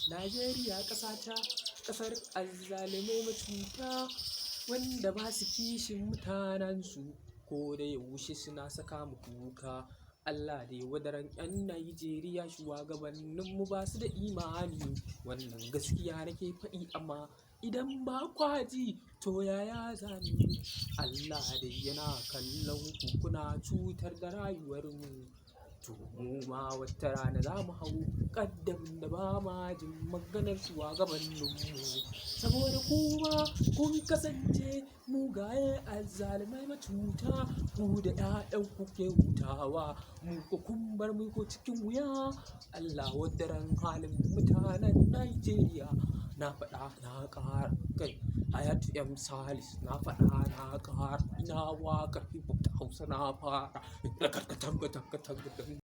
Najeriya ƙasata, ƙasar azzalumai macuta, wanda ba su kishin mutanensu, ko da yaushe suna saka mu kuka. Allah dai wadaran 'yan Najeriya, shuwagabanninmu ba su da imani. Wannan gaskiya nake faɗi, amma idan ba kwa ji, to yaya zani? Allah dai yana kallon ku, kuna cutar da rayuwarmu. To mu ma wata rana za mu hau ƙaddamin da ba ma jin maganar shuwagabanninmu. Saboda kuma kun kasance mugaye, azzalumai macuta, ku da 'ya'yanku ke hutawa, mu ko kun bar mu ko cikin wuya. Allah wadaran halin mutanen Najeriya. Na faɗa na ƙara kai, Hayatu M Salis, na faɗa na ƙara, ina waƙar hip hop ta Hausa na fara.